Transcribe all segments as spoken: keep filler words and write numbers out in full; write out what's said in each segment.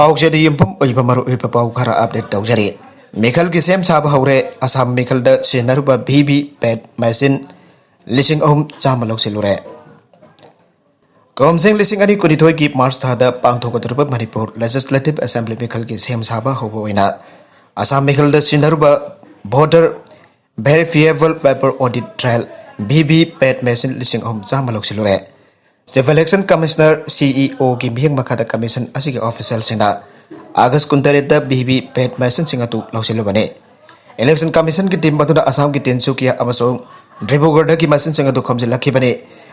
ꯄꯥꯎꯆꯦꯗ ꯌꯨꯝꯐꯝ ꯑꯣꯏꯕ ꯃꯔꯨꯑꯣꯏꯕ ꯄꯥꯎ ꯈꯔ ꯑꯞꯗꯦꯠ ꯇꯧꯖꯔꯤ꯫ ꯃꯤꯈꯜꯒꯤ ꯁꯦꯝ ꯁꯥꯕ ꯍꯧꯔꯦ꯫ ꯑꯁꯥꯝ ꯃꯤꯈꯜꯗ ꯁꯤꯖꯤꯟꯅꯔꯨꯕ ꯚꯤ ꯚꯤ ꯄꯦꯠ ꯃꯦꯁꯤꯟ ꯂꯤꯁꯤꯡ ꯑꯍꯨꯝ ꯆꯥꯝꯃ ꯂꯧꯁꯤꯜꯂꯨꯔꯦ꯫ ꯀꯨꯝꯖꯤꯡ ꯂꯤꯁꯤꯡ ꯑꯅꯤ ꯀꯨꯟꯅꯤꯊꯣꯏꯒꯤ ꯃꯥꯔꯆ ꯊꯥꯗ ꯄꯥꯡꯊꯣꯛꯀꯗꯧꯔꯤꯕ ꯃꯅꯤꯄꯨꯔ ꯂꯦꯖꯤꯁꯂꯦꯇꯤꯚ ꯑꯦꯁꯦꯝꯕ꯭ꯂꯤ ꯃꯤꯈꯜꯒꯤ ꯁꯦꯝ ꯁꯥꯕ ꯍꯧꯕ ꯑꯣꯏꯅ ꯑꯁꯥꯝ ꯃꯤꯈꯜꯗ ꯁꯤꯖꯤꯟꯅꯔꯨꯕ voter verifiable paper audit trail, V V pat machine ꯂꯤꯁꯤꯡ ꯑꯍꯨꯝ ꯆꯥꯝꯃ ꯂꯧꯁꯤꯜꯂꯨꯔꯦ꯫ Chief election commissioner, C E ꯑꯣꯒꯤ ꯃꯤꯠꯌꯦꯡ ꯃꯈꯥꯗ ꯀꯃꯤꯁꯟ ꯑꯁꯤꯒꯤ ꯑꯣꯐꯤꯁꯤꯌꯦꯜꯁꯤꯡꯅ ꯑꯥꯒꯁ ꯀꯨꯟꯇꯔꯦꯠꯇ ꯚꯤ ꯚꯤ ꯄꯦꯠ ꯃꯦꯁꯤꯟꯁꯤꯡ ꯑꯗꯨ ꯂꯧꯁꯤꯜꯂꯨꯕꯅꯤ꯫ ꯏꯂꯦꯛꯁꯟ ꯀꯃꯤꯁꯟꯒꯤ ꯇꯤꯝ ꯑꯗꯨꯅ ꯑꯁꯥꯝꯒꯤ ꯇꯤꯟꯁꯨꯀꯤꯌꯥ ꯑꯃꯁꯨꯡ ꯗꯤꯕ꯭ꯔꯨꯒꯔꯗꯒꯤ ꯃꯦꯁꯤꯟꯁꯤꯡ ꯑꯗꯨ ꯈꯣꯝꯖꯤꯜꯂꯛꯈꯤꯕꯅꯤ꯫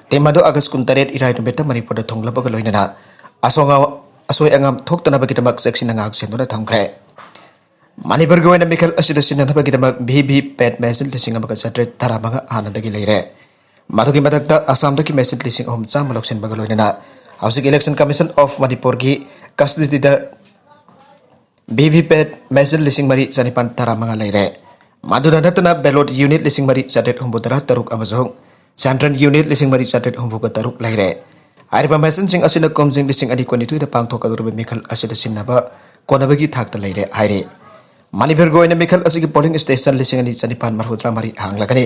ꯇꯤꯝ ꯑꯗꯨ ꯑꯥꯒꯁ ꯀꯨꯟꯇꯔꯦꯠ ꯏꯔꯥꯏ ꯅꯨꯃꯤꯠꯇ ꯃꯅꯤꯄꯨꯔꯗ ꯊꯨꯡꯂꯕꯒ ꯂꯣꯏꯅꯅ ꯑꯁꯣꯡ-, ꯑꯁꯣꯏ ꯑꯉꯥꯝ ꯊꯣꯛꯇꯅꯕꯒꯤꯗꯃꯛ ꯆꯦꯛꯁꯤꯟꯅ ꯉꯥꯛ ꯁꯦꯟꯗꯨꯅ ꯊꯝꯈ꯭ꯔꯦ꯫ ꯃꯅꯤꯄꯨꯔꯒꯤ ꯑꯣꯏꯅ ꯃꯤꯈꯜ ꯑꯁꯤꯗ ꯁꯤꯖꯤꯟꯅꯅꯕꯒꯤꯗꯃꯛ ꯚꯤ ꯚꯤ ꯄꯦꯠ ꯃꯦꯁꯤꯟ ꯂꯤꯁꯤꯡ ꯑꯃꯒ ꯆꯥꯇ꯭ꯔꯦꯠ ꯇꯔꯥꯃꯉꯥ ꯍꯥꯟꯅꯗꯒꯤ ꯂꯩꯔꯦ꯫ ꯃꯗꯨꯒꯤ ꯃꯊꯛꯇ ꯑꯁꯥꯝꯗꯒꯤ ꯃꯦꯁꯤꯟ ꯂꯤꯁꯤꯡ ꯑꯍꯨꯝ ꯆꯥꯝꯃ ꯂꯧꯁꯤꯟꯕꯒ ꯂꯣꯏꯅꯅ ꯍꯧꯖꯤꯛ ꯏꯂꯦꯛꯁꯟ ꯀꯃꯤꯁꯟ ꯑꯣꯐ ꯃꯅꯤꯄꯨꯔꯒꯤ ꯀꯁꯇꯗꯤꯗ ꯚꯤ ꯚꯤ ꯄꯦꯠ ꯃꯦꯁꯤꯟ ꯂꯤꯁꯤꯡ ꯃꯔꯤ ꯆꯅꯤꯄꯥꯟ ꯇꯔꯥꯃꯉꯥ ꯂꯩꯔꯦ꯫ ꯃꯗꯨꯗ ꯅꯠꯇꯅ ꯕꯦꯂꯣꯠ ꯌꯨꯅꯤꯠ ꯂꯤꯁꯤꯡ ꯃꯔꯤ ꯆꯥꯇ꯭ꯔꯦꯠ ꯍꯨꯝꯐꯨ ꯇꯔꯥ ꯇꯔꯨꯛ ꯑꯃꯁꯨꯡ ꯁꯦꯟꯇ꯭ꯔꯦꯜ ꯌꯨꯅꯤꯠ ꯂꯤꯁꯤꯡ ꯃꯔꯤ ꯆꯥꯇ꯭ꯔꯦꯠ ꯍꯨꯝꯐꯨꯒ ꯇꯔꯨꯛ ꯂꯩꯔꯦ꯫ ꯍꯥꯏꯔꯤꯕ ꯃꯦꯁꯤꯟꯁꯤꯡ ꯑꯁꯤꯅ ꯀꯨꯝꯖꯤꯡ ꯂꯤꯁꯤꯡ ꯑꯅꯤ ꯀꯨꯟꯅꯤꯊꯣꯏꯗ ꯄꯥꯡꯊꯣꯛꯀꯗꯧꯔꯤꯕ ꯃꯤꯈꯜ ꯑꯁꯤꯗ ꯁꯤꯖꯤꯟꯅꯕ ꯀꯣꯟꯅꯕꯒꯤ ꯊꯥꯛꯇ ꯂꯩꯔꯦ ꯍꯥꯏꯔꯤ꯫ ꯃꯅꯤꯄꯨꯔꯒꯤ ꯑꯣꯏꯅ ꯃꯤꯈꯜ ꯑꯁꯤꯒꯤ ꯄꯣꯂꯤꯡ ꯁ꯭ꯇꯦꯁꯟ ꯂꯤꯁꯤꯡ ꯑꯅꯤ ꯆꯅꯤꯄꯥꯟ ꯃꯔꯤꯐꯨꯇꯔꯥ ꯃꯔꯤ ꯍꯥꯡꯂꯒꯅꯤ꯫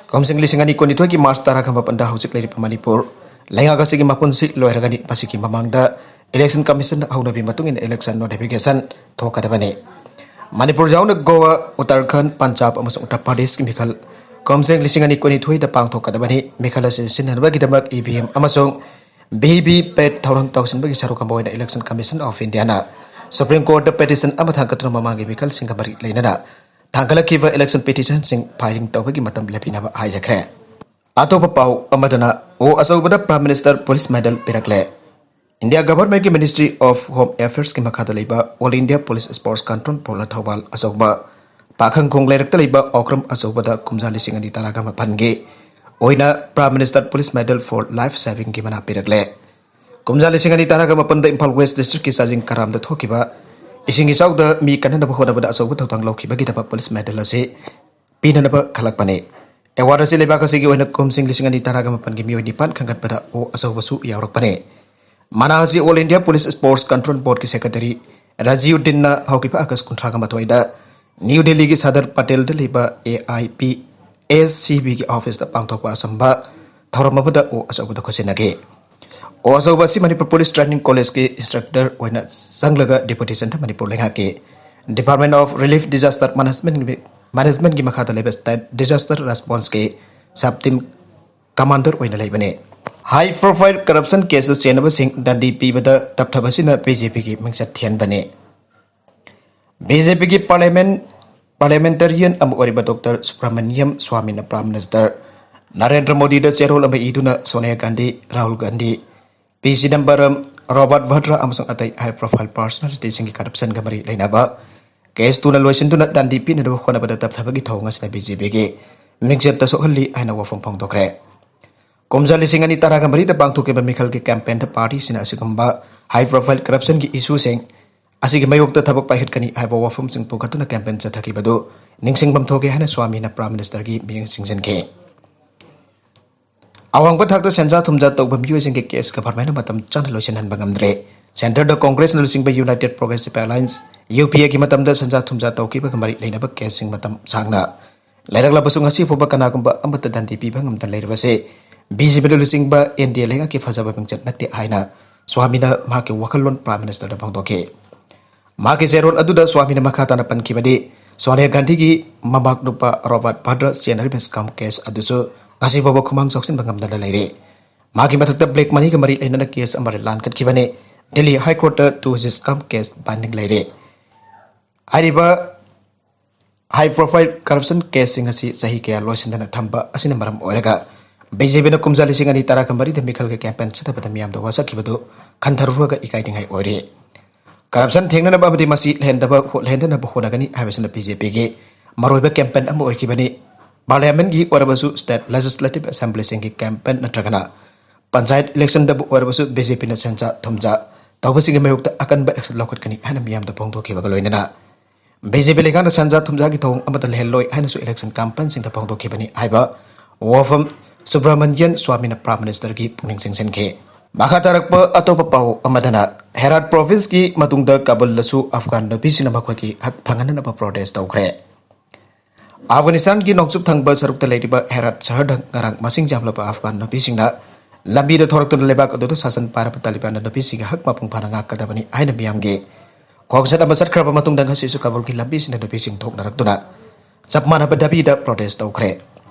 ꯀꯨꯝꯖꯤꯡ ꯂꯤꯁꯤꯡ ꯑꯅꯤ ꯀꯨꯟꯅꯤꯊꯣꯏꯒꯤ ꯃꯥꯔꯆ ꯇꯔꯥꯒ ꯃꯥꯄꯟꯗ ꯍꯧꯖꯤꯛ ꯂꯩꯔꯤꯕ ꯃꯅꯤꯄꯨꯔ ꯂꯩꯉꯥꯛ ꯑꯁꯤꯒꯤ ꯃꯄꯨꯟꯁꯤ ꯂꯣꯏꯔꯒꯅꯤ꯫ ꯃꯁꯤꯒꯤ ꯃꯃꯥꯡꯗ ꯏꯂꯦꯛꯁꯟ ꯀꯃꯤꯁꯟꯅ ꯍꯧꯅꯕꯤ ꯃꯇꯨꯡ ꯏꯟꯅ ꯏꯂꯦꯛꯁꯟ ꯅꯣꯇꯤꯐꯤꯀꯦꯁꯟ ꯊꯣꯛꯀꯗꯕꯅꯤ꯫ ꯃꯅꯤꯄꯨꯔ ꯌꯥꯎꯅ ꯒꯣꯋꯥ, ꯎꯠꯇꯔꯈꯟꯗ, ꯄꯟꯖꯥꯕ ꯑꯃꯁꯨꯡ ꯎꯠꯇꯔ ꯄ꯭ꯔꯗꯦꯁꯀꯤ ꯃꯤꯈꯜ ꯀꯨꯝꯖꯤꯡ ꯂꯤꯁꯤꯡ ꯑꯅꯤ ꯀꯨꯟꯅꯤꯊꯣꯏꯗ ꯄꯥꯡꯊꯣꯛꯀꯗꯕꯅꯤ꯫ ꯃꯤꯈꯜ ꯑꯁꯤ ꯁꯤꯖꯤꯟꯅꯅꯕꯒꯤꯗꯃꯛ ꯏ ꯚꯤ ꯑꯦꯝ ꯑꯃꯁꯨꯡ ꯚꯤ ꯚꯤ ꯄꯦꯠ ꯊꯧꯔꯥꯡ ꯇꯧꯁꯤꯟꯕꯒꯤ ꯁꯔꯨꯛ ꯑꯃ ꯑꯣꯏꯅ ꯏꯂꯦꯛꯁꯟ ꯀꯃꯤꯁꯟ ꯑꯣꯐ ꯏꯟꯗꯤꯌꯥꯅ ꯁꯨꯄ꯭ꯔꯤꯝ ꯀꯣꯔꯠꯇ ꯄꯦꯇꯤꯁꯟ ꯑꯃ ꯊꯥꯡꯒꯠꯇꯨꯅ ꯃꯃꯥꯡꯒꯤ ꯃꯤꯈꯜꯁꯤꯡꯒ ꯃꯔꯤ ꯂꯩꯅꯅ ꯊꯥꯡꯒꯠꯂꯛꯈꯤꯕ ꯏꯂꯦꯛꯁꯟ ꯄꯤꯇꯤꯁꯟꯁꯤꯡ ꯐꯥꯏꯂꯤꯡ ꯇꯧꯕꯒꯤ ꯃꯇꯝ ꯂꯦꯞꯄꯤꯅꯕ ꯍꯥꯏꯖꯈ꯭ꯔꯦ꯫ ꯑꯇꯣꯞꯄ ꯄꯥꯎ ꯑꯃꯗꯅ ꯑꯣ ꯑꯆꯧꯕꯗ ꯄ꯭ꯔꯥꯏꯝ ꯃꯤꯅꯤꯁꯇꯔ ꯄꯨꯂꯤꯁ ꯃꯦꯗꯜ ꯄꯤꯔꯛꯂꯦ꯫ ꯏꯟꯗꯤꯌꯥ ꯒꯚꯔꯟꯃꯦꯟꯠꯀꯤ ꯃꯤꯅꯤꯁꯇ꯭ꯔꯤ ꯑꯣꯐ ꯍꯣꯝ ꯑꯦꯐꯤꯌꯔꯁꯀꯤ ꯃꯈꯥꯗ ꯂꯩꯕ all India police sports control ꯕꯣꯔꯗꯅ ꯊꯧꯕꯥꯜ ꯑꯆꯧꯕ ꯄꯥꯈꯪꯈꯣꯡ ꯂꯩꯔꯛꯇ ꯂꯩꯕ ꯑꯣꯀ꯭ꯔꯝ ꯑꯆꯧꯕꯗ ꯀꯨꯝꯖꯥ ꯂꯤꯁꯤꯡ ꯑꯅꯤ ꯇꯔꯥꯒ ꯃꯥꯄꯟꯒꯤ ꯑꯣꯏꯅ prime minister police medal for life ꯁꯦꯚꯤꯡꯒꯤ ꯃꯅꯥ ꯄꯤꯔꯛꯂꯦ꯫ ꯀꯨꯝꯖꯥ ꯂꯤꯁꯤꯡ ꯑꯅꯤ ꯇꯔꯥꯒ ꯃꯥꯄꯟꯗ ꯏꯝꯐꯥꯜ ꯋꯦꯁ ꯗꯤꯁꯇ꯭ꯔꯤꯛꯀꯤ ꯆꯥꯖꯤꯡ ꯀꯔꯥꯝꯗ ꯊꯣꯛꯈꯤꯕ ꯏꯁꯤꯡ ꯏꯆꯥꯎꯗ ꯃꯤ ꯀꯟꯅꯅꯕ ꯍꯣꯠꯅꯕꯗ ꯑꯆꯧꯕ ꯊꯧꯗꯥꯡ ꯂꯧꯈꯤꯕꯒꯤꯗꯃꯛ ꯄꯨꯂꯤꯁ ꯃꯦꯗꯜ ꯑꯁꯤ ꯄꯤꯅꯅꯕ ꯈꯜꯂꯛꯄꯅꯤ꯫ ꯑꯦꯋꯥꯔꯗ ꯑꯁꯤ ꯂꯩꯕꯥꯛ ꯑꯁꯤꯒꯤ ꯑꯣꯏꯅ ꯀꯨꯝꯖꯤꯡ ꯂꯤꯁꯤꯡ ꯑꯅꯤ ꯇꯔꯥꯒ ꯃꯥꯄꯟꯒꯤ ꯃꯤꯑꯣꯏ ꯅꯤꯄꯥꯟ ꯈꯟꯒꯠꯄꯗ ꯑꯣ ꯑꯆꯧꯕꯁꯨ ꯌꯥꯎꯔꯛꯄꯅꯤ꯫ ꯃꯅꯥ ꯑꯁꯤ All India Police Sports Control Boardꯀꯤ Secretary ꯔꯥꯖꯤꯎꯗꯤꯟꯅ ꯍꯧꯈꯤꯕ August ꯀꯨꯟꯊ꯭ꯔꯥꯒ ꯃꯥꯊꯣꯏꯗ New Delhiꯒꯤ ꯁꯗꯔ ꯄꯇꯦꯜꯗ ꯂꯩꯕ AIPSCBꯒꯤ officeꯇ ꯄꯥꯡꯊꯣꯛꯄ ꯑꯆꯝꯕ ꯊꯧꯔꯝ ꯑꯃꯗ ꯑꯣ ꯑꯆꯧꯕꯗ ꯈꯨꯠꯁꯤꯟꯅꯈꯤ꯫ ꯑꯣ ꯑꯆꯧꯕ ꯑꯁꯤ ꯃꯅꯤꯄꯨꯔ Police Training Collegeꯀꯤ instructor ꯑꯣꯏꯅ ꯆꯪꯂꯒ deputationꯗ ꯃꯅꯤꯄꯨꯔ ꯂꯩꯉꯥꯛꯀꯤ Department of Relief Disaster Management, Managementꯀꯤ ꯃꯈꯥꯗ ꯂꯩꯕ State Disaster Responseꯀꯤ sub team commander ꯑꯣꯏꯅ ꯂꯩꯕꯅꯤ꯫ High profile corruption caseꯇ ꯆꯦꯟꯅꯕꯁꯤꯡ ꯗꯟꯗꯤ ꯄꯤꯕꯗ ꯇꯞꯊꯕꯁꯤꯅ BJPꯒꯤ ꯃꯤꯡꯆꯠ ꯊꯤꯍꯟꯕꯅꯤ꯫ BJPꯒꯤ parliament, parliamentarian ꯑꯃ ꯑꯣꯏꯔꯤꯕ Doctor Subramaniam ꯁ꯭ꯋꯥꯃꯤꯅ Prime Minister Narendra ꯃꯣꯗꯤꯗ ꯆꯦꯔꯣꯜ ꯑꯃ ꯏꯗꯨꯅ ꯁꯣꯅꯤꯌꯥ ꯒꯥꯟꯙꯤ, ꯔꯥꯍꯨꯜ ꯒꯥꯟꯙꯤ, ꯄꯤ ꯆꯤꯗꯝꯕꯔꯝ, ꯔꯣꯕꯔꯠ ꯚꯗ꯭ꯔꯥ ꯑꯃꯁꯨꯡ ꯑꯇꯩ high profile personalityꯁꯤꯡꯒꯤ corruptionꯒ ꯃꯔꯤ ꯂꯩꯅꯕ case ꯊꯨꯅ ꯂꯣꯏꯁꯤꯟꯗꯨꯅ ꯗꯟꯗꯤ ꯄꯤꯅꯅꯕ ꯍꯣꯠꯅꯕꯗ ꯇꯞꯊꯕꯒꯤ ꯊꯧꯑꯣꯡ ꯑꯁꯤꯅ BJPꯒꯤ ꯃꯤꯡꯆꯠꯇ ꯁꯣꯛꯍꯜꯂꯤ ꯍꯥꯏꯅ ꯋꯥꯐꯝ ꯐꯣꯡꯗꯣꯛꯈ꯭ꯔꯦ꯫ ꯀꯨꯝꯖꯥ ꯂꯤꯁꯤꯡ ꯑꯅꯤ ꯇꯔꯥꯒ ꯃꯔꯤꯗ ꯄꯥꯡꯊꯣꯛꯈꯤꯕ ꯃꯤꯈꯜꯒꯤ campaignꯗ partyꯁꯤꯡꯅ ꯑꯁꯤꯒꯨꯝꯕ high profile corruptionꯒꯤ issueꯁꯤꯡ ꯑꯁꯤꯒꯤ ꯃꯥꯌꯣꯛꯇ ꯊꯕꯛ ꯄꯥꯏꯈꯠꯀꯅꯤ ꯍꯥꯏꯕ ꯋꯥꯐꯝꯁꯤꯡ ꯄꯨꯈꯠꯇꯨꯅ campaign ꯆꯠꯊꯈꯤꯕꯗꯨ ꯅꯤꯡꯁꯤꯡꯐꯝ ꯊꯣꯛꯏ ꯍꯥꯏꯅ ꯁ꯭ꯋꯥꯃꯤꯅ Prime Ministerꯒꯤ ꯃꯤꯠꯌꯦꯡ ꯆꯤꯡꯁꯤꯟꯈꯤ꯫ ꯑꯋꯥꯡꯕ ꯊꯥꯛꯇ ꯁꯦꯟꯖꯥ ꯊꯨꯝꯖꯥ ꯇꯧꯕ ꯃꯤꯑꯣꯏꯁꯤꯡꯒꯤ case governmentꯅ ꯃꯇꯝ ꯆꯥꯅ ꯂꯣꯏꯁꯤꯟꯍꯟꯕ ꯉꯝꯗ꯭ꯔꯦ꯫ Centreꯗ Congressꯅ ꯂꯨꯆꯤꯡꯕ United Progressive Alliance, UPAꯒꯤ ꯃꯇꯝꯗ ꯁꯦꯟꯖꯥ ꯊꯨꯝꯖꯥ ꯇꯧꯈꯤꯕꯒ ꯃꯔꯤ ꯂꯩꯅꯕ caseꯁꯤꯡ ꯃꯇꯝ ꯁꯥꯡꯅ ꯂꯩꯔꯛꯂꯕꯁꯨ ꯉꯁꯤ ꯐꯥꯎꯕ ꯀꯅꯥꯒꯨꯝꯕ ꯑꯃꯠꯇ ꯗꯟꯗꯤ ꯄꯤꯕ ꯉꯝꯗꯅ ꯂꯩꯔꯤꯕꯁꯦ BJPꯅ ꯂꯨꯆꯤꯡꯕ NDA ꯂꯩꯉꯥꯛꯀꯤ ꯐꯖꯕ ꯃꯤꯡꯆꯠ ꯅꯠꯇꯦ ꯍꯥꯏꯅ ꯁ꯭ꯋꯥꯃꯤꯅ ꯃꯍꯥꯛꯀꯤ ꯋꯥꯈꯜꯂꯣꯟ Prime Ministerꯗ ꯐꯣꯡꯗꯣꯛꯈꯤ꯫ ꯃꯍꯥꯛꯀꯤ ꯆꯦꯔꯣꯜ ꯑꯗꯨꯗ ꯁ꯭ꯋꯥꯃꯤꯅ ꯃꯈꯥ ꯇꯥꯅ ꯄꯟꯈꯤꯕꯗꯤ, ꯁꯣꯅꯤꯌꯥ ꯒꯥꯟꯙꯤꯒꯤ ꯃꯃꯥꯛ ꯅꯨꯄꯥ ꯔꯣꯕꯥꯔꯠ ꯚꯗ꯭ꯔ ꯆꯦꯟꯅꯔꯤꯕ scam case ꯑꯗꯨꯁꯨ ꯉꯁꯤ ꯐꯥꯎꯕ ꯈꯨꯃꯥꯡ ꯆꯥꯎꯁꯤꯟꯕ ꯉꯝꯗꯅ ꯂꯩꯔꯤ꯫ ꯃꯥꯒꯤ ꯃꯊꯛꯇ black moneyꯒ ꯃꯔꯤ ꯂꯩꯅꯅ case ꯑꯃ ꯂꯥꯟꯈꯠꯈꯤꯕꯅꯤ꯫ Delhi High Courtꯇ ꯇꯨ ꯍꯧꯖꯤꯛ scam case pending ꯂꯩꯔꯤ꯫ ꯍꯥꯏꯔꯤꯕ high profile corruption caseꯁꯤꯡ ꯑꯁꯤ ꯆꯍꯤ ꯀꯌꯥ ꯂꯣꯏꯁꯤꯟꯗꯅ ꯊꯝꯕ ꯑꯁꯤꯅ ꯃꯔꯝ ꯑꯣꯏꯔꯒ BJPꯅ ꯀꯨꯝꯖꯥ ꯂꯤꯁꯤꯡ ꯑꯅꯤ ꯇꯔꯥꯒ ꯃꯔꯤꯗ ꯃꯤꯈꯜꯒꯤ campaign ꯆꯠꯊꯕꯗ ꯃꯤꯌꯥꯝꯗ ꯋꯥꯁꯛꯈꯤꯕꯗꯨ ꯈꯟꯊꯔꯨꯔꯒ ꯏꯀꯥꯏꯅꯤꯡꯉꯥꯏ ꯑꯣꯏꯔꯤ꯫ Corruption ꯊꯦꯡꯅꯅꯕ ꯑꯃꯗꯤ ꯃꯁꯤ ꯂꯩꯍꯟꯗꯕ ꯍꯣ-, ꯂꯩꯍꯟꯗꯅꯕ ꯍꯣꯠꯅꯒꯅꯤ ꯍꯥꯏꯕꯁꯤꯅ BJPꯒꯤ ꯃꯔꯨꯑꯣꯏꯕ campaign ꯑꯃ ꯑꯣꯏꯈꯤꯕꯅꯤ꯫ Parliamentꯀꯤ ꯑꯣꯏꯔꯕꯁꯨ state legislative assemblyꯁꯤꯡꯒꯤ campaign ꯅꯠꯇ꯭ꯔꯒꯅ ꯄꯟꯆꯥꯌꯠ electionꯗꯕꯨ ꯑꯣꯏꯔꯕꯁꯨ BJPꯅ ꯁꯦꯟꯖꯥ ꯊꯨꯝꯖꯥ ꯇꯧꯕꯁꯤꯡꯒꯤ ꯃꯥꯌꯣꯛꯇ ꯑꯀꯟꯕ action ꯂꯧꯈꯠꯀꯅꯤ ꯍꯥꯏꯅ ꯃꯤꯌꯥꯝꯗ ꯐꯣꯡꯗꯣꯛꯈꯤꯕꯒ ꯂꯣꯏꯅꯅ BJP ꯂꯩꯉꯥꯛꯅ ꯁꯦꯟꯖꯥ ꯊꯨꯝꯖꯥꯒꯤ ꯊꯧꯑꯣꯡ ꯑꯃꯠꯇ ꯂꯩꯍꯜꯂꯣꯏ ꯍꯥꯏꯅꯁꯨ election campaignꯁꯤꯡꯗ ꯐꯣꯡꯗꯣꯛꯈꯤꯕꯅꯤ ꯍꯥꯏꯕ ꯋꯥꯐꯝ ꯁꯨꯕ꯭ꯔꯃꯅꯤꯌꯟ ꯁ꯭ꯋꯥꯃꯤꯅ Prime Ministerꯒꯤ ꯄꯨꯛꯅꯤꯡ ꯆꯤꯡꯁꯤꯟꯈꯤ꯫ ꯃꯈꯥ ꯇꯥꯔꯛꯄ ꯑꯇꯣꯞꯄ ꯄꯥꯎ ꯑꯃꯗꯅ, ꯍꯦꯔꯥꯠ ꯄ꯭ꯔꯣꯚꯤꯟꯁꯀꯤ ꯃꯇꯨꯡꯗ ꯀꯥꯕꯨꯜꯗꯁꯨ ꯑꯐꯒꯥꯟ ꯅꯨꯄꯤꯁꯤꯡꯅ ꯃꯈꯣꯏꯒꯤ ꯍꯛ ꯐꯪꯍꯟꯅꯕ ꯄ꯭ꯔꯣꯇꯦꯁ ꯇꯧꯈ꯭ꯔꯦ꯫ ꯑꯐꯒꯥꯅꯤꯁꯇꯥꯟꯒꯤ ꯅꯣꯡꯆꯨꯞ ꯊꯪꯕ ꯁꯔꯨꯛꯇ ꯂꯩꯔꯤꯕ ꯍꯦꯔꯥꯠ ꯁꯍꯔꯗ ꯉꯔꯥꯡ ꯃꯁꯤꯡ ꯌꯥꯝꯂꯕ ꯑꯐꯒꯥꯟ ꯅꯨꯄꯤꯁꯤꯡꯅ ꯂꯝꯕꯤꯗ ꯊꯣꯔꯛꯇꯨꯅ ꯂꯩꯕꯥꯛ ꯑꯗꯨꯗ ꯁꯥꯁꯟ ꯄꯥꯏꯔꯕ ꯇꯥꯂꯤꯕꯥꯟꯅ ꯅꯨꯄꯤꯁꯤꯡꯒꯤ ꯍꯛ ꯃꯄꯨꯡ ꯐꯥꯅ ꯉꯥꯛꯀꯗꯕꯅꯤ ꯍꯥꯏꯅ ꯃꯤꯌꯥꯝꯒꯤ ꯈꯣꯡꯆꯠ ꯑꯃ ꯆꯠꯈ꯭ꯔꯕ ꯃꯇꯨꯡꯗ ꯉꯁꯤꯁꯨ ꯀꯥꯕꯨꯜꯒꯤ ꯂꯝꯕꯤꯁꯤꯡꯗ ꯅꯨꯄꯤꯁꯤꯡ ꯊꯣꯛꯅꯔꯛꯇꯨꯅ ꯆꯞ ꯃꯥꯟꯅꯕ ꯗꯥꯕꯤꯗ ꯄ꯭ꯔꯣꯇꯦꯁ ꯇꯧꯈ꯭ꯔꯦ꯫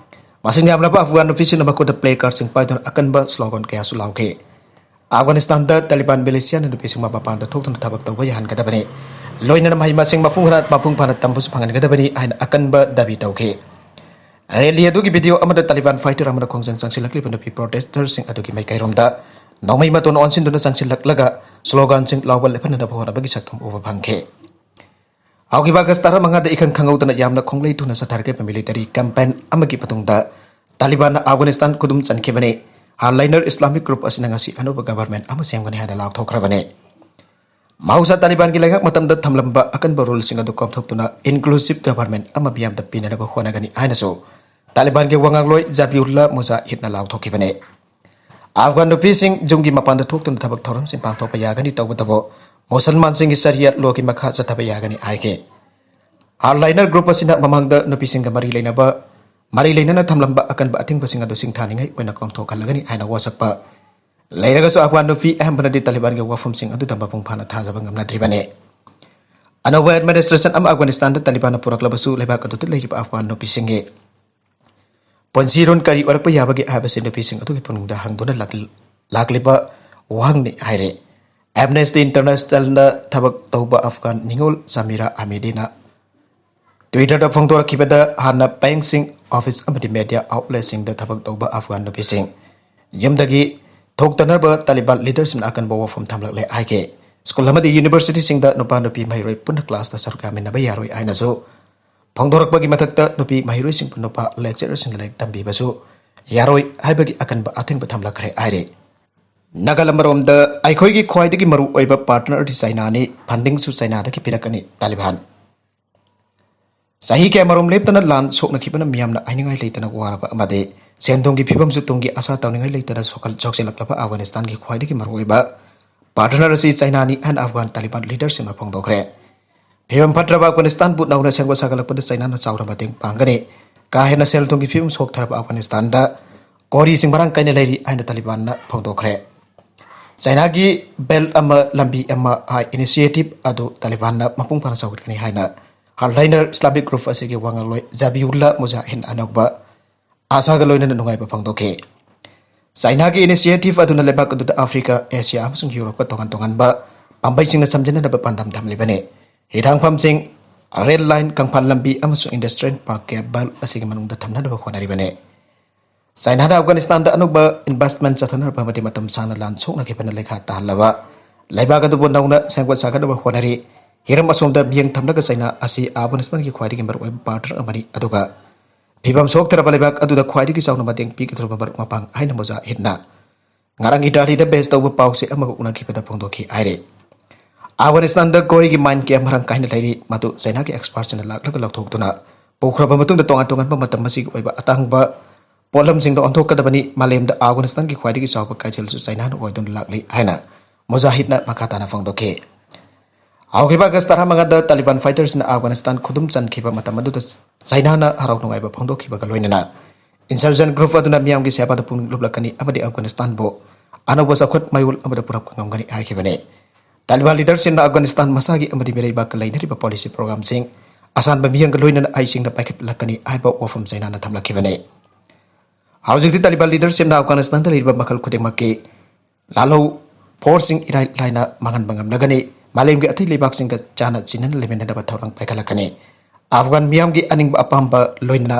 ꯃꯁꯤꯡ ꯌꯥꯝꯂꯕ ꯑꯐꯒꯥꯟ ꯅꯨꯄꯤꯁꯤꯡꯅ ꯃꯈꯨꯠꯇ ꯄ꯭ꯂꯦ ꯀꯥꯔꯗꯁꯤꯡ ꯄꯥꯏꯗꯨꯅ ꯑꯀꯟꯕ ꯁ꯭ꯂꯣꯒꯟ ꯀꯌꯥꯁꯨ ꯂꯥꯎꯈꯤ꯫ ꯑꯐꯒꯥꯅꯤꯁꯇꯥꯟꯗ ꯇꯥꯂꯤꯕꯥꯟ ꯃꯤꯂꯤꯁꯤꯌꯥꯅ ꯅꯨꯄꯤꯁꯤꯡ ꯃꯄꯥꯟꯗ ꯊꯣꯛꯇꯨꯅ ꯊꯕꯛ ꯇꯧꯕ ꯌꯥꯍꯟꯒꯗꯕꯅꯤ, ꯂꯣꯏꯅꯅ ꯃꯍꯩ ꯃꯁꯤꯡ ꯃꯄꯨꯡ ꯐꯥꯅ, ꯃꯄꯨꯡ ꯐꯥꯅ ꯇꯝꯕꯁꯨ ꯐꯪꯍꯟꯒꯗꯕꯅꯤ ꯍꯥꯏꯅ ꯑꯀꯟꯕ ꯗꯥꯕꯤ ꯇꯧꯈꯤ꯫ ꯔꯦꯂꯤ ꯑꯗꯨꯒꯤ ꯚꯤꯗꯤꯑꯣ ꯑꯃꯗ ꯇꯥꯂꯤꯕꯥꯟ ꯐꯥꯏꯇꯔ ꯑꯃꯅ ꯈꯣꯡꯖꯪ ꯆꯪꯁꯤꯜꯂꯛꯂꯤꯕ ꯅꯨꯄꯤ ꯄ꯭ꯔꯣꯇꯦꯁꯇꯔꯁꯤꯡ ꯑꯗꯨꯒꯤ ꯃꯥꯏꯀꯩꯔꯣꯝꯗ ꯅꯣꯡꯃꯩ ꯃꯇꯣꯟ ꯑꯣꯟꯁꯤꯟꯗꯨꯅ ꯆꯪꯁꯤꯜꯂꯛꯂꯒ ꯁ꯭ꯂꯣꯒꯥꯟꯁꯤꯡ ꯂꯥꯎꯕ ꯂꯦꯞꯍꯟꯅꯕ ꯍꯣꯠꯅꯕꯒꯤ ꯁꯛꯇꯝ ꯎꯕ ꯐꯪꯈꯤ꯫ ꯍꯧꯈꯤꯕ ꯑꯥꯒꯁ ꯇꯔꯥꯃꯉꯥꯗ ꯏꯈꯪ ꯈꯪꯍꯧꯗꯅ ꯌꯥꯝꯅ ꯈꯣꯡꯂꯩ ꯊꯨꯅ ꯁꯥꯊꯔꯛꯈꯤꯕ ꯃꯤꯂꯤꯇꯔꯤ ꯀꯦꯝꯄꯦꯟ ꯑꯃꯒꯤ ꯃꯇꯨꯡꯗ ꯇꯥꯂꯤꯕꯥꯟꯅ ꯑꯐꯒꯥꯅꯤꯁꯇꯥꯟ ꯈꯨꯗꯨꯝ ꯆꯟꯈꯤꯕꯅꯤ꯫ ꯍꯥꯔꯂꯥꯏꯅꯔ ꯏꯁꯂꯥꯃꯤꯛ ꯒ꯭ꯔꯨꯞ ꯑꯁꯤꯅ ꯉꯁꯤ ꯑꯅꯧꯕ ꯒꯚꯔꯟꯃꯦꯟꯠ ꯑꯃ ꯁꯦꯝꯒꯅꯤ ꯍꯥꯏꯅ ꯂꯥꯎꯊꯣꯛꯈ꯭ꯔꯕꯅꯤ꯫ ꯃꯍꯧꯁꯥ ꯇꯥꯂꯤꯕꯥꯟꯒꯤ ꯂꯩꯉꯥꯛ ꯃꯇꯝꯗ ꯊꯝꯂꯝꯕ ꯑꯀꯟꯕ ꯔꯨꯜꯁꯤꯡ ꯑꯗꯨ ꯀꯣꯝꯊꯣꯛꯇꯨꯅ ꯏꯟꯀ꯭ꯂꯨꯁꯤꯚ ꯒꯚꯔꯟꯃꯦꯟꯠ ꯑꯃ ꯃꯤꯌꯥꯝꯗ ꯄꯤꯅꯅꯕ ꯍꯣꯠꯅꯒꯅꯤ ꯍꯥꯏꯅꯁꯨ ꯇꯥꯂꯤꯕꯥꯟꯒꯤ ꯋꯥꯉꯥꯡꯂꯣꯏ ꯖꯕꯤꯎꯜꯂꯥ ꯃꯨꯖꯥꯍꯤꯗꯅ ꯂꯥꯎꯊꯣꯛꯈꯤꯕꯅꯤ꯫ ꯑꯐꯒꯥꯟ ꯅꯨꯄꯤꯁꯤꯡ ꯌꯨꯝꯒꯤ ꯃꯄꯥꯟꯗ ꯊꯣꯛꯇꯨꯅ ꯊꯕꯛ ꯊꯧꯔꯝꯁꯤꯡ ꯄꯥꯡꯊꯣꯛꯄ ꯌꯥꯒꯅꯤ, ꯇꯧꯕꯇꯕꯨ ꯃꯨꯁꯜꯃꯥꯟꯁꯤꯡꯒꯤ ꯁꯔꯤꯌꯠ ꯂꯣꯒꯤ ꯃꯈꯥ ꯆꯠꯊꯕ ꯌꯥꯒꯅꯤ ꯍꯥꯏꯈꯤ꯫ ꯍꯥꯔꯂꯥꯏꯅꯔ ꯒ꯭ꯔꯨꯞ ꯑꯁꯤꯅ ꯃꯃꯥꯡꯗ ꯅꯨꯄꯤꯁꯤꯡꯒ ꯃꯔꯤ ꯂꯩꯅꯕ, ꯃꯔꯤ ꯂꯩꯅꯅ ꯊꯝꯂꯝꯕ ꯑꯀꯟꯕ ꯑꯊꯤꯡꯕꯁꯤꯡ ꯑꯗꯨ ꯁꯤꯡꯊꯥꯅꯤꯡꯉꯥꯏ ꯑꯣꯏꯅ ꯀꯣꯝꯊꯣꯛꯍꯜꯂꯒꯅꯤ ꯍꯥꯏꯅ ꯋꯥꯁꯛꯄ ꯂꯩꯔꯒꯁꯨ ꯑꯐꯒꯥꯟ ꯅꯨꯄꯤ ꯑꯌꯥꯝꯕꯅꯗꯤ ꯇꯥꯂꯤꯕꯥꯟꯒꯤ ꯋꯥꯐꯝꯁꯤꯡ ꯑꯗꯨꯗ ꯃꯄꯨꯡ ꯐꯥꯅ ꯊꯥꯖꯕ ꯉꯝꯅꯗ꯭ꯔꯤꯕꯅꯤ꯫ ꯑꯅꯧꯕ ꯑꯦꯗꯃꯤꯅꯤꯁꯇ꯭ꯔꯦꯁꯟ ꯑꯃ ꯑꯐꯒꯥꯅꯤꯁꯇꯥꯟꯗ ꯇꯥꯂꯤꯕꯥꯟꯅ ꯄꯨꯔꯛꯂꯕꯁꯨ ꯂꯩꯕꯥꯛ ꯑꯗꯨꯗ ꯂꯩꯔꯤꯕ ꯑꯐꯒꯥꯟ ꯅꯨꯄꯤꯁꯤꯡꯒꯤ ꯄꯨꯟꯁꯤꯔꯣꯟ ꯀꯔꯤ ꯑꯣꯏꯔꯛꯄ ꯌꯥꯕꯒꯦ ꯍꯥꯏꯕꯁꯤ ꯅꯨꯄꯤꯁꯤꯡ ꯑꯗꯨꯒꯤ ꯄꯨꯛꯅꯤꯡꯗ ꯍꯪꯗꯨꯅ ꯂꯥꯛ-, ꯂꯥꯛꯂꯤꯕ ꯋꯥꯍꯪꯅꯤ ꯍꯥꯏꯔꯦ꯫ ꯑꯦꯝꯅꯦꯁꯇꯤ ꯏꯟꯇꯔꯅꯦꯁꯅꯦꯜꯅ ꯊꯕꯛ ꯇꯧꯕ ꯑꯐꯒꯥꯟ ꯅꯤꯉꯣꯜ ꯁꯃꯤꯔꯥ ꯑꯍꯃꯦꯗꯤꯅ ꯇ꯭ꯋꯤꯇꯔꯗ ꯐꯣꯡꯗꯣꯔꯛꯈꯤꯕꯗ, ꯍꯥꯟꯅ ꯕꯦꯡꯛꯁꯤꯡ, ꯑꯣꯐꯤꯁ ꯑꯃꯗꯤ ꯃꯦꯗꯤꯌꯥ ꯑꯥꯎꯠꯂꯦꯠꯁꯤꯡꯗ ꯊꯕꯛ ꯇꯧꯕ ꯑꯐꯒꯥꯟ ꯅꯨꯄꯤꯁꯤꯡ ꯌꯨꯝꯗꯒꯤ ꯊꯣꯛꯇꯅꯕ ꯇꯥꯂꯤꯕꯥꯟ ꯂꯤꯗꯔꯁꯤꯡꯅ ꯑꯀꯟꯕ ꯋꯥꯐꯝ ꯊꯝꯂꯛꯂꯦ ꯍꯥꯏꯈꯤ꯫ ꯁ꯭ꯀꯨꯜ ꯑꯃꯗꯤ ꯌꯨꯅꯤꯚꯔꯁꯤꯇꯤꯁꯤꯡꯗ ꯅꯨꯄꯥ ꯅꯨꯄꯤ ꯃꯍꯩꯔꯣꯏ ꯄꯨꯟꯅ ꯀ꯭ꯂꯥꯁꯇ ꯁꯔꯨꯛ ꯌꯥꯃꯤꯟꯅꯕ ꯌꯥꯔꯣꯏ ꯍꯥꯏꯅꯁꯨ ꯐꯣꯡꯗꯣꯔꯛꯄꯒꯤ ꯃꯊꯛꯇ ꯅꯨꯄꯤ ꯃꯍꯩꯔꯣꯏꯁꯤꯡꯕꯨ ꯅꯨꯄꯥ ꯂꯦꯛꯆꯔꯔꯁꯤꯡꯅ ꯂꯥꯏꯔꯤꯛ ꯇꯝꯕꯤꯕꯁꯨ ꯌꯥꯔꯣꯏ ꯍꯥꯏꯕꯒꯤ ꯑꯀꯟꯕ ꯑꯊꯤꯡꯕ ꯊꯝꯂꯛꯈ꯭ꯔꯦ ꯍꯥꯏꯔꯤ꯫ ꯅꯥꯒꯥꯂꯝ ꯑꯃꯔꯣꯝꯗ, ꯑꯩꯈꯣꯏꯒꯤ ꯈ꯭ꯋꯥꯏꯗꯒꯤ ꯃꯔꯨ ꯑꯣꯏꯕ ꯄꯥꯔꯠꯅꯔꯗꯤ ꯆꯥꯏꯅꯥꯅꯤ, ꯐꯟꯗꯤꯡꯁꯨ ꯆꯥꯏꯅꯥꯗꯒꯤ ꯄꯤꯔꯛꯀꯅꯤ, ꯇꯥꯂꯤꯕꯥꯟ꯫ ꯆꯍꯤ ꯀꯌꯥꯃꯔꯨꯝ ꯂꯦꯞꯇꯅ ꯂꯥꯟ ꯁꯣꯛꯅꯈꯤꯕꯅ ꯃꯤꯌꯥꯝꯅ ꯍꯥꯏꯅꯤꯡꯉꯥꯏ ꯂꯩꯇꯅ ꯋꯥꯔꯕ ꯑꯃꯗꯤ ꯁꯦꯟ ꯊꯨꯝꯒꯤ ꯐꯤꯕꯝꯁꯨ ꯇꯨꯡꯒꯤ ꯑꯁꯥ ꯇꯧꯅꯤꯡꯉꯥꯏ ꯂꯩꯇꯅ ꯁꯣꯛꯍꯜ-, ꯁꯣꯛꯆꯤꯜꯂꯛꯂꯕ ꯑꯐꯒꯥꯅꯤꯁꯇꯥꯟꯒꯤ ꯈ꯭ꯋꯥꯏꯗꯒꯤ ꯃꯔꯨꯑꯣꯏꯕ partner ꯑꯁꯤ ꯆꯥꯏꯅꯥꯅꯤ ꯍꯥꯏꯅ ꯑꯐꯒꯥꯟ ꯇꯥꯂꯤꯕꯥꯟ leaderꯁꯤꯡꯅ ꯐꯣꯡꯗꯣꯛꯈ꯭ꯔꯦ꯫ ꯐꯤꯕꯝ ꯐꯠꯇ꯭ꯔꯕ ꯑꯐꯒꯥꯅꯤꯁꯇꯥꯟꯕꯨ ꯅꯧꯅ ꯁꯦꯝꯒꯠ ꯁꯥꯒꯠꯂꯛꯄꯗ ꯆꯥꯏꯅꯥꯅ ꯆꯥꯎꯅ ꯃꯇꯦꯡ ꯄꯥꯡꯒꯅꯤ꯫ ꯀꯥ ꯍꯦꯟꯅ ꯁꯦꯜ ꯊꯨꯝꯒꯤ ꯐꯤꯕꯝ ꯁꯣꯛꯊꯔꯕ ꯑꯐꯒꯥꯅꯤꯁꯇꯥꯟꯗ ꯀꯣꯔꯤꯁꯤꯡ ꯃꯔꯥꯡ ꯀꯥꯏꯅ ꯂꯩꯔꯤ ꯍꯥꯏꯅ ꯇꯥꯂꯤꯕꯥꯟꯅ ꯐꯣꯡꯗꯣꯛꯈ꯭ꯔꯦ꯫ ꯆꯥꯏꯅꯥꯒꯤ Belt ꯑꯃ ꯂꯝꯕꯤ ꯑꯃ ꯍꯥꯏ initiative ꯑꯗꯨ ꯇꯥꯂꯤꯕꯥꯟꯅ ꯃꯄꯨꯡ ꯐꯥꯅ ꯁꯧꯒꯠꯀꯅꯤ ꯍꯥꯏꯅ Hardliner Islamic Group ꯑꯁꯤꯒꯤ ꯋꯥꯉꯥꯡꯂꯣꯏ ꯖꯕꯤꯎꯜꯂꯥ ꯃꯨꯖꯥꯍꯤꯟ ꯑꯅꯧꯕ ꯑꯥꯁꯥꯒ ꯂꯣꯏꯅꯅ ꯅꯨꯡꯉꯥꯏꯕ ꯐꯣꯡꯗꯣꯛꯈꯤ꯫ ꯆꯥꯏꯅꯥꯒꯤ initiative ꯑꯗꯨꯅ ꯂꯩꯕꯥꯛ ꯑꯗꯨꯗ ꯑꯐ꯭ꯔꯤꯀꯥ, ꯑꯦꯁꯤꯌꯥ ꯑꯃꯁꯨꯡ ꯌꯨꯔꯣꯞꯀ ꯇꯣꯉꯥꯟ ꯇꯣꯉꯥꯟꯕ ꯄꯥꯝꯕꯩꯁꯤꯡꯅ ꯁꯝꯖꯤꯟꯅꯅꯕ ꯄꯥꯟꯗꯝ ꯊꯝꯂꯤꯕꯅꯤ꯫ ꯍꯤꯊꯥꯡꯐꯝꯁꯤꯡ, rail line, ꯀꯪꯐꯥꯜ ꯂꯝꯕꯤ ꯑꯃꯁꯨꯡ industrial park ꯀꯌꯥ Belt ꯑꯁꯤꯒꯤ ꯃꯅꯨꯡꯗ ꯊꯝꯅꯅꯕ ꯍꯣꯠꯅꯔꯤꯕꯅꯤ꯫ ꯆꯥꯏꯅꯥꯅ ꯑꯐꯒꯥꯅꯤꯁꯇꯥꯟꯗ ꯑꯅꯧꯕ investment ꯆꯠꯊꯅꯕ ꯑꯃꯗꯤ ꯃꯇꯝ ꯁꯥꯡꯅ ꯂꯥꯟ ꯁꯣꯛꯅꯈꯤꯕꯅ ꯂꯩꯈꯥ ꯇꯥꯍꯜꯂꯕ ꯂꯩꯕꯥꯛ ꯑꯗꯨꯕꯨ ꯅꯧꯅ ꯁꯦꯝꯒꯠ ꯁꯥꯒꯠꯅꯕ ꯍꯣꯠꯅꯔꯤ꯫ ꯍꯤꯔꯝ ꯑꯁꯣꯝꯗ ꯃꯤꯠꯌꯦꯡ ꯊꯝꯂꯒ ꯆꯥꯏꯅꯥ ꯑꯁꯤ ꯑꯐꯒꯥꯅꯤꯁꯇꯥꯟꯒꯤ ꯈ꯭ꯋꯥꯏꯗꯒꯤ ꯃꯔꯨꯑꯣꯏꯕ partner ꯑꯃꯅꯤ, ꯑꯗꯨꯒ ꯐꯤꯕꯝ ꯁꯣꯛꯇ꯭ꯔꯕ ꯂꯩꯕꯥꯛ ꯑꯗꯨꯗ ꯈ꯭ꯋꯥꯏꯗꯒꯤ ꯆꯥꯎꯅ ꯃꯇꯦꯡ ꯄꯤꯒꯗꯧꯔꯕ ꯃꯔꯨꯞ ꯃꯄꯥꯡ ꯍꯥꯏꯅ ꯃꯨꯖꯥꯍꯤꯗꯅ ꯉꯔꯥꯡ ꯏꯇꯥꯂꯤꯗ base ꯇꯧꯕ ꯄꯥꯎ ꯆꯦ ꯑꯃꯒ ꯎꯅꯈꯤꯕꯗ ꯐꯣꯡꯗꯣꯛꯈꯤ ꯍꯥꯏꯔꯤ꯫ ꯑꯐꯒꯥꯅꯤꯁꯇꯥꯟꯗ ꯀꯣꯔꯤꯒꯤ mine ꯀꯌꯥ ꯃꯔꯥꯡ ꯀꯥꯏꯅ ꯂꯩꯔꯤ, ꯃꯗꯨ ꯆꯥꯏꯅꯥꯒꯤ expertꯁꯤꯡꯅ ꯂꯥꯛꯂꯒ ꯂꯧꯊꯣꯛꯇꯨꯅ ꯄꯨꯈ꯭ꯔꯕ ꯃꯇꯨꯡꯗ ꯇꯣꯉꯥꯟ ꯇꯣꯉꯥꯟꯕ ꯃꯇꯝ ꯑꯁꯤꯒꯤ ꯑꯣꯏꯕ ꯑꯇꯥꯡꯕ ꯄꯣꯠꯂꯝꯁꯤꯡꯗ ꯑꯣꯟꯊꯣꯛꯀꯗꯕꯅꯤ꯫ ꯃꯥꯂꯦꯝꯗ ꯑꯐꯒꯥꯅꯤꯁꯇꯥꯟꯒꯤ ꯈ꯭ꯋꯥꯏꯗꯒꯤ ꯆꯥꯎꯕ ꯀꯩꯊꯦꯜꯁꯨ ꯆꯥꯏꯅꯥꯅ ꯑꯣꯏꯗꯨꯅ ꯂꯥꯛꯂꯤ ꯍꯥꯏꯅ ꯃꯨꯖꯥꯍꯤꯗꯅ ꯃꯈꯥ ꯇꯥꯅ ꯐꯣꯡꯗꯣꯛꯈꯤ꯫ ꯍꯧꯈꯤꯕ ꯑꯥꯒꯁ ꯇꯔꯥꯃꯉꯥꯗ ꯇꯥꯂꯤꯕꯥꯟ fighterꯁꯤꯡꯅ ꯑꯐꯒꯥꯅꯤꯁꯇꯥꯟ ꯈꯨꯗꯨꯝ ꯆꯟꯈꯤꯕ ꯃꯇꯝ ꯑꯗꯨꯗ ꯆꯥꯏꯅꯥꯅ ꯍꯔꯥꯎ ꯅꯨꯡꯉꯥꯏꯕ ꯐꯣꯡꯗꯣꯛꯈꯤꯕꯒ ꯂꯣꯏꯅꯅ insurgent group ꯑꯗꯨꯅ ꯃꯤꯌꯥꯝꯒꯤ ꯁꯦꯕꯥꯗ ꯄꯨꯛꯅꯤꯡ ꯂꯨꯞꯂꯛꯀꯅꯤ ꯑꯃꯗꯤ ꯑꯐꯒꯥꯅꯤꯁꯇꯥꯟꯕꯨ ꯑꯅꯧꯕ ꯆꯥꯎꯈꯠ ꯃꯌꯣꯜ ꯑꯃꯗ ꯄꯨꯔꯛꯄ ꯉꯝꯒꯅꯤ ꯍꯥꯏꯈꯤꯕꯅꯤ꯫ ꯇꯥꯂꯤꯕꯥꯟ leaderꯁꯤꯡꯅ ꯑꯐꯒꯥꯅꯤꯁꯇꯥꯟ ꯃꯁꯥꯒꯤ ꯑꯃꯗꯤ ꯃꯤꯔꯩꯕꯥꯛꯀ ꯂꯩꯅꯔꯤꯕ policy programꯁꯤꯡ ꯑꯁꯥꯟꯕ ꯃꯤꯌꯥꯝꯒ ꯂꯣꯏꯅꯅ ꯍꯩꯁꯤꯡꯅ ꯄꯥꯏꯈꯠꯂꯛꯀꯅꯤ ꯍꯥꯏꯕ ꯋꯥꯐꯝ ꯆꯥꯏꯅꯥꯅ ꯊꯝꯂꯛꯈꯤꯕꯅꯤ꯫ ꯍꯧꯖꯤꯛꯇꯤ ꯇꯥꯂꯤꯕꯥꯟ leaderꯁꯤꯡꯅ ꯑꯐꯒꯥꯅꯤꯁꯇꯥꯟꯗ ꯂꯩꯔꯤꯕ ꯃꯈꯜ ꯈꯨꯗꯤꯡꯃꯛꯀꯤ ꯂꯥꯜꯍꯧ forceꯁꯤꯡ ꯏꯔꯥꯏ ꯂꯥꯏꯅ ꯃꯥꯡꯍꯟꯕ ꯉꯝꯂꯒꯅꯤ꯫ ꯃꯥꯂꯦꯝꯒꯤ ꯑꯇꯩ ꯂꯩꯕꯥꯛꯁꯤꯡꯒ ꯆꯥꯟꯅ ꯆꯤꯟꯅꯅ ꯂꯩꯃꯤꯟꯅꯅꯕ ꯊꯧꯔꯥꯡ ꯄꯥꯏꯈꯠꯂꯛꯀꯅꯤ꯫ ꯑꯐꯒꯥꯟ ꯃꯤꯌꯥꯝꯒꯤ ꯑꯅꯤꯡꯕ ꯑꯄꯥꯝꯕ ꯂꯣꯏꯅꯅ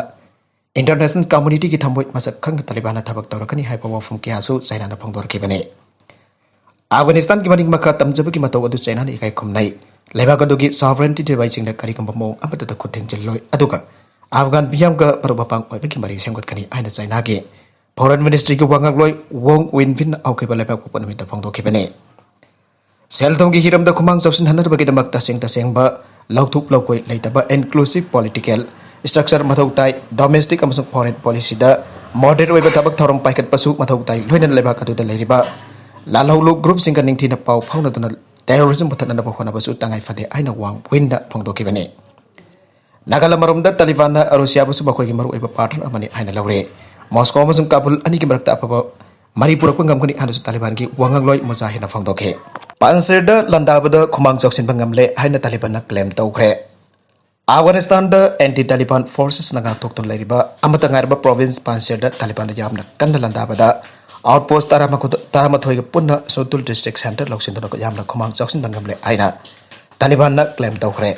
international communityꯒꯤ ꯊꯃꯣꯏ ꯃꯁꯛ ꯈꯪꯅ ꯇꯥꯂꯤꯕꯥꯟꯅ ꯊꯕꯛ ꯇꯧꯔꯛꯀꯅꯤ ꯍꯥꯏꯕ ꯋꯥꯐꯝ ꯀꯌꯥꯁꯨ ꯆꯥꯏꯅꯥꯅ ꯐꯣꯡꯗꯣꯔꯛꯈꯤꯕꯅꯤ꯫ ꯑꯐꯒꯥꯅꯤꯁꯇꯥꯟꯒꯤ ꯃꯅꯤꯡ ꯃꯈꯥ ꯇꯝꯖꯕꯒꯤ ꯃꯇꯧ ꯑꯗꯨ ꯆꯥꯏꯅꯥꯅ ꯏꯀꯥꯏ ꯈꯨꯝꯅꯩ꯫ ꯂꯩꯕꯥꯛ ꯑꯗꯨꯒꯤ sovereignty ꯁꯤꯡꯅ ꯀꯔꯤꯒꯨꯝꯕ ꯃꯑꯣꯡ ꯑꯃꯠꯇꯗ ꯈꯨꯠ ꯊꯤꯡꯖꯤꯜꯂꯣꯏ, ꯑꯗꯨꯒ ꯑꯐꯒꯥꯟ ꯃꯤꯌꯥꯝꯒ ꯃꯔꯨꯞ ꯃꯄꯥꯡ ꯑꯣꯏꯕꯒꯤ ꯃꯔꯤ ꯁꯦꯝꯒꯠꯀꯅꯤ ꯍꯥꯏꯅ ꯆꯥꯏꯅꯥꯒꯤ foreign ministryꯒꯤ ꯋꯥꯉꯥꯡꯂꯣꯏ ꯋꯣꯡ ꯋꯤꯟꯐꯤꯟꯅ ꯍꯧꯈꯤꯕ ꯂꯩꯕꯥꯛꯄꯣꯛꯄ ꯅꯨꯃꯤꯠꯇ ꯐꯣꯡꯗꯣꯛꯈꯤꯕꯅꯤ꯫ ꯁꯦꯜ ꯊꯨꯝꯒꯤ ꯍꯤꯔꯝꯗ ꯈꯨꯃꯥꯡ ꯆꯥꯎꯁꯤꯟꯍꯟꯅꯕꯒꯤꯗꯃꯛ ꯇꯁꯦꯡ ꯇꯁꯦꯡꯕ ꯂꯧꯊꯣꯛ ꯂꯧꯈꯣꯏ ꯂꯩꯇꯕ inclusive political structure ꯃꯊꯧ ꯇꯥꯏ꯫ Domestic ꯑꯃꯁꯨꯡ foreign policyꯗ moderate ꯑꯣꯏꯕ ꯊꯕꯛ ꯊꯧꯔꯝ ꯄꯥꯏꯈꯠꯄꯁꯨ ꯃꯊꯧ ꯇꯥꯏ꯫ ꯂꯣꯏꯅꯅ ꯂꯩꯕꯥꯛ ꯑꯗꯨꯗ ꯂꯩꯔꯤꯕ ꯂꯥꯜꯍꯧꯂꯨ groupꯁꯤꯡꯒ ꯅꯤꯡꯊꯤꯅ ꯄꯥꯎ ꯐꯥꯎꯅꯗꯨꯅ terrorism ꯃꯨꯊꯠꯅꯅꯕ ꯍꯣꯠꯅꯕꯁꯨ ꯇꯉꯥꯏ ꯐꯗꯦ ꯍꯥꯏꯅ ꯋꯥꯡ ꯋꯤꯟꯅ ꯐꯣꯡꯗꯣꯛꯈꯤꯕꯅꯤ꯫ ꯅꯥꯒꯥꯂꯥ ꯃꯔꯣꯝꯗ ꯇꯥꯂꯤꯕꯥꯟꯅ ꯔꯨꯁꯤꯌꯥꯕꯨꯁꯨ ꯃꯈꯣꯏꯒꯤ ꯃꯔꯨꯑꯣꯏꯕ partner ꯑꯃꯅꯤ ꯍꯥꯏꯅ ꯂꯧꯔꯦ꯫ ꯃꯣꯁꯀꯣ ꯑꯃꯁꯨꯡ ꯀꯥꯕꯨꯜ ꯑꯅꯤꯒꯤ ꯃꯔꯛꯇ ꯑꯐꯕ ꯃꯔꯤ ꯄꯨꯔꯛꯄ ꯉꯝꯒꯅꯤ ꯍꯥꯏꯅꯁꯨ ꯇꯥꯂꯤꯕꯥꯟꯒꯤ ꯋꯥꯉꯥꯡꯂꯣꯏ ꯃꯨꯖꯥꯍꯤꯔꯅ ꯐꯣꯡꯗꯣꯛꯈꯤ꯫ ꯄꯥꯟꯁꯤꯔꯗ ꯂꯥꯟꯗꯥꯕꯗ ꯈꯨꯃꯥꯡ ꯆꯥꯎꯁꯤꯟꯕ ꯉꯝꯂꯦ ꯍꯥꯏꯅ ꯇꯥꯂꯤꯕꯥꯟꯅ claim ꯇꯧꯈ꯭ꯔꯦ꯫ ꯑꯐꯒꯥꯅꯤꯁꯇꯥꯟꯗ anti Taliban forcesꯅ ꯉꯥꯛꯊꯣꯛꯇꯨꯅ ꯂꯩꯔꯤꯕ ꯑꯃꯠꯇ ꯉꯥꯏꯔꯕ province ꯄꯥꯟꯁꯤꯔꯗ ꯇꯥꯂꯤꯕꯥꯟꯅ ꯌꯥꯝꯅ ꯀꯟꯅ ꯂꯥꯟꯗꯥꯕꯗ outpost ꯇꯔꯥꯃꯥꯊꯣꯏ ꯇꯔꯥꯃꯥꯊꯣꯏꯒ ꯄꯨꯟꯅ ꯁꯨꯗꯨꯜ district centre ꯂꯧꯁꯤꯟꯗꯨꯅ ꯌꯥꯝꯅ ꯈꯨꯃꯥꯡ ꯆꯥꯎꯁꯤꯟꯕ ꯉꯝꯂꯦ ꯍꯥꯏꯅ ꯇꯥꯂꯤꯕꯥꯟꯅ claim ꯇꯧꯈ꯭ꯔꯦ꯫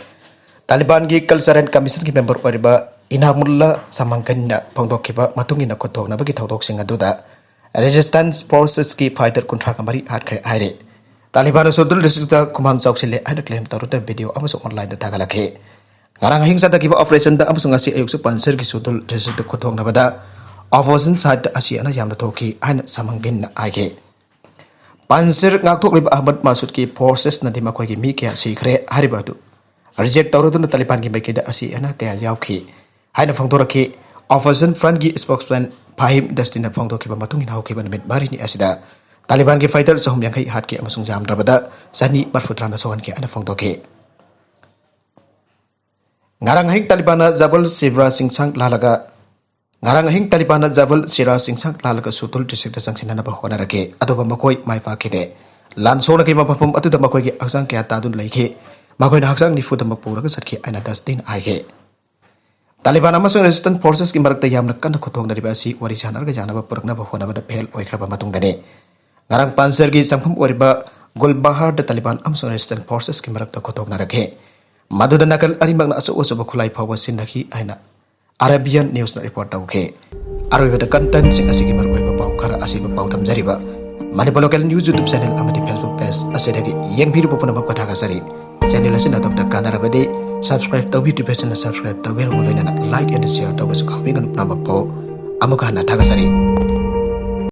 ꯇꯥꯂꯤꯕꯥꯟꯒꯤ Culture and Commissionꯒꯤ member ꯑꯣꯏꯔꯤꯕ ꯏꯅꯥꯃꯨꯜꯂꯥ ꯁꯃꯥꯡꯒꯟꯅ ꯐꯣꯡꯗꯣꯛꯈꯤꯕ ꯃꯇꯨꯡ ꯏꯟꯅ ꯈꯨꯠꯊꯣꯛꯅꯕꯒꯤ ꯊꯧꯗꯣꯛꯁꯤꯡ ꯑꯗꯨꯗ resistance forcesꯀꯤ fighter ꯀꯨꯟꯊ꯭ꯔꯥꯒ ꯃꯔꯤ ꯍꯥꯠꯈ꯭ꯔꯦ ꯍꯥꯏꯔꯤ꯫ ꯇꯥꯂꯤꯕꯥꯟꯅ ꯁꯨꯗꯨꯜ districtꯇ ꯈꯨꯃꯥꯡ ꯆꯥꯎꯁꯤꯜꯂꯦ ꯍꯥꯏꯅ claim ꯇꯧꯔꯗꯨꯅ video ꯑꯃꯁꯨ onlineꯗ ꯊꯥꯒꯠꯂꯛꯈꯤ꯫ ꯉꯔꯥꯡ ꯑꯍꯤꯡ ꯆꯠꯊꯈꯤꯕ operationꯗ ꯑꯃꯁꯨꯡ ꯉꯁꯤ ꯑꯌꯨꯛꯁꯨ ꯄꯟꯁꯤꯔꯒꯤ ꯁꯨꯗꯨꯜ districtꯇ ꯈꯨꯠꯊꯣꯛꯅꯕꯗ opposition sideꯇ ꯑꯁꯤ ꯑꯅꯥ ꯌꯥꯝꯅ ꯊꯣꯛꯈꯤ ꯍꯥꯏꯅ ꯁꯃꯥꯡꯒꯟꯅ ꯍꯥꯏꯈꯤ꯫ ꯄꯟꯁꯤꯔ ꯉꯥꯛꯊꯣꯛꯂꯤꯕ ꯑꯍꯃꯗ ꯃꯁꯨꯗꯀꯤ forcesꯅꯗꯤ ꯃꯈꯣꯏꯒꯤ ꯃꯤ ꯀꯌꯥ ꯁꯤꯈ꯭ꯔꯦ ꯍꯥꯏꯔꯤꯕ ꯑꯗꯨ reject ꯇꯧꯔꯗꯨꯅ ꯇꯥꯂꯤꯕꯥꯟꯒꯤ ꯃꯥꯏꯀꯩꯗ ꯑꯁꯤ ꯑꯅꯥ ꯀꯌꯥ ꯌꯥꯎꯈꯤ ꯍꯥꯏꯅ ꯐꯣꯡꯗꯣꯔꯛꯈꯤ꯫ Opposition Frontꯀꯤ spokesman ꯐꯥꯍꯤꯝ ꯗꯁꯇꯤꯅ ꯐꯣꯡꯗꯣꯛꯈꯤꯕ ꯃꯇꯨꯡ ꯏꯟꯅ ꯍꯧꯈꯤꯕ ꯅꯨꯃꯤꯠ ꯃꯔꯤꯅꯤ ꯑꯁꯤꯗ ꯇꯥꯂꯤꯕꯥꯟꯒꯤ fighter ꯆꯍꯨꯝ ꯌꯥꯡꯈꯩ ꯍꯥꯠꯈꯤ ꯑꯃꯁꯨꯡ ꯌꯥꯝꯗ꯭ꯔꯕꯗ ꯆꯅꯤ ꯃꯔꯐꯨ ꯇꯔꯥꯅ ꯁꯣꯛꯍꯟꯈꯤ ꯍꯥꯏꯅ ꯐꯣꯡꯗꯣꯛꯈꯤ꯫ ꯉꯔꯥꯡ ꯑꯍꯤꯡ ꯇꯥꯂꯤꯕꯥꯟꯅ ꯖꯕꯜ ꯁꯤꯕ꯭ꯔꯥ ꯆꯤꯡꯁꯥꯡ ꯂꯥꯜꯂꯒ ꯉꯔꯥꯡ ꯑꯍꯤꯡ ꯇꯥꯂꯤꯕꯥꯟꯅ ꯖꯕꯜ ꯁꯤꯔꯥ ꯆꯤꯡꯁꯥꯡ ꯂꯥꯜꯂꯒ ꯁꯨꯇꯨꯜ districtꯇ ꯆꯪꯁꯤꯟꯅꯅꯕ ꯍꯣꯠꯅꯔꯛꯈꯤ꯫ ꯑꯗꯨꯕꯨ ꯃꯈꯣꯏ ꯃꯥꯏ ꯄꯥꯛꯈꯤꯗꯦ꯫ ꯂꯥꯟ ꯁꯣꯛꯅꯈꯤꯕ ꯃꯐꯝ ꯑꯗꯨꯗ ꯃꯈꯣꯏꯒꯤ ꯍꯛꯆꯥꯡ ꯀꯌꯥ ꯇꯥꯗꯨꯅ ꯂꯩꯈꯤ꯫ ꯃꯈꯣꯏꯅ ꯍꯛꯆꯥꯡ ꯅꯤꯐꯨꯗꯃꯛ ꯄꯨꯔꯒ ꯆꯠꯈꯤ ꯍꯥꯏꯅ ꯗꯁꯇꯤꯟ ꯍꯥꯏꯈꯤ꯫ ꯇꯥꯂꯤꯕꯥꯟ ꯑꯃꯁꯨꯡ resistance forcesꯀꯤ ꯃꯔꯛꯇ ꯌꯥꯝꯅ ꯀꯟꯅ ꯈꯨꯠꯊꯣꯛꯅꯔꯤꯕ ꯑꯁꯤ ꯋꯥꯔꯤ ꯁꯥꯟꯅꯔꯒ ꯌꯥꯅꯕ ꯄꯨꯔꯛꯅꯕ ꯍꯣꯠꯅꯕꯗ fail ꯑꯣꯏꯈ꯭ꯔꯕ ꯃꯇꯨꯡꯗꯅꯤ꯫ ꯉꯔꯥꯡ ꯄꯥꯟꯁꯤꯔꯒꯤ ꯆꯪꯐꯝ ꯑꯣꯏꯔꯤꯕ ꯒꯨꯜꯕꯥꯍꯥꯔꯗ ꯇꯥꯂꯤꯕꯥꯟ ꯑꯃꯁꯨꯡ resistance forcesꯀꯤ ꯃꯔꯛꯇ ꯈꯨꯠꯊꯣꯛꯅꯔꯛꯈꯤ꯫ ꯃꯗꯨꯗ ꯅꯥꯀꯜ ꯑꯅꯤꯃꯛꯅ ꯑꯆꯧ ꯑꯆꯧꯕ ꯈꯨꯠꯂꯥꯏ ꯐꯥꯎꯕ ꯁꯤꯖꯤꯟꯅꯈꯤ ꯍꯥꯏꯅ Arabian Newsꯅ report ꯇꯧꯈꯤ꯫ ꯑꯔꯣꯏꯕꯗ contentꯁꯤꯡ ꯑꯁꯤꯒꯤ ꯃꯔꯨꯑꯣꯏꯕ ꯄꯥꯎ ꯈꯔ ꯑꯁꯤꯕ ꯄꯥꯎꯗꯝꯖꯔꯤꯕ Manipur Local News YouTube channel ꯑꯃꯗꯤ Facebook page ꯑꯁꯤꯗꯒꯤ ꯌꯦꯡꯕꯤꯔꯤꯕ ꯄꯨꯝꯅꯃꯛꯄꯨ ꯊꯥꯒꯠꯆꯔꯤ꯫ Channel ꯑꯁꯤꯅ ꯑꯗꯣꯝꯗ ꯀꯥꯟꯅꯔꯕꯗꯤ subscribe ꯇꯧꯕꯤꯗ꯭ꯔꯤꯕꯁꯤꯡꯅ subscribe ꯇꯧꯕꯤꯔꯝꯃꯨ, ꯂꯣꯏꯅꯅ like and share ꯇꯧꯕꯁꯨ ꯀꯥꯎꯕꯤꯒꯅꯨ꯫ ꯄꯨꯝꯅꯃꯛꯄꯨ ꯑꯃꯨꯛ ꯍꯟꯅ ꯊꯥꯒꯠꯆꯔꯤ꯫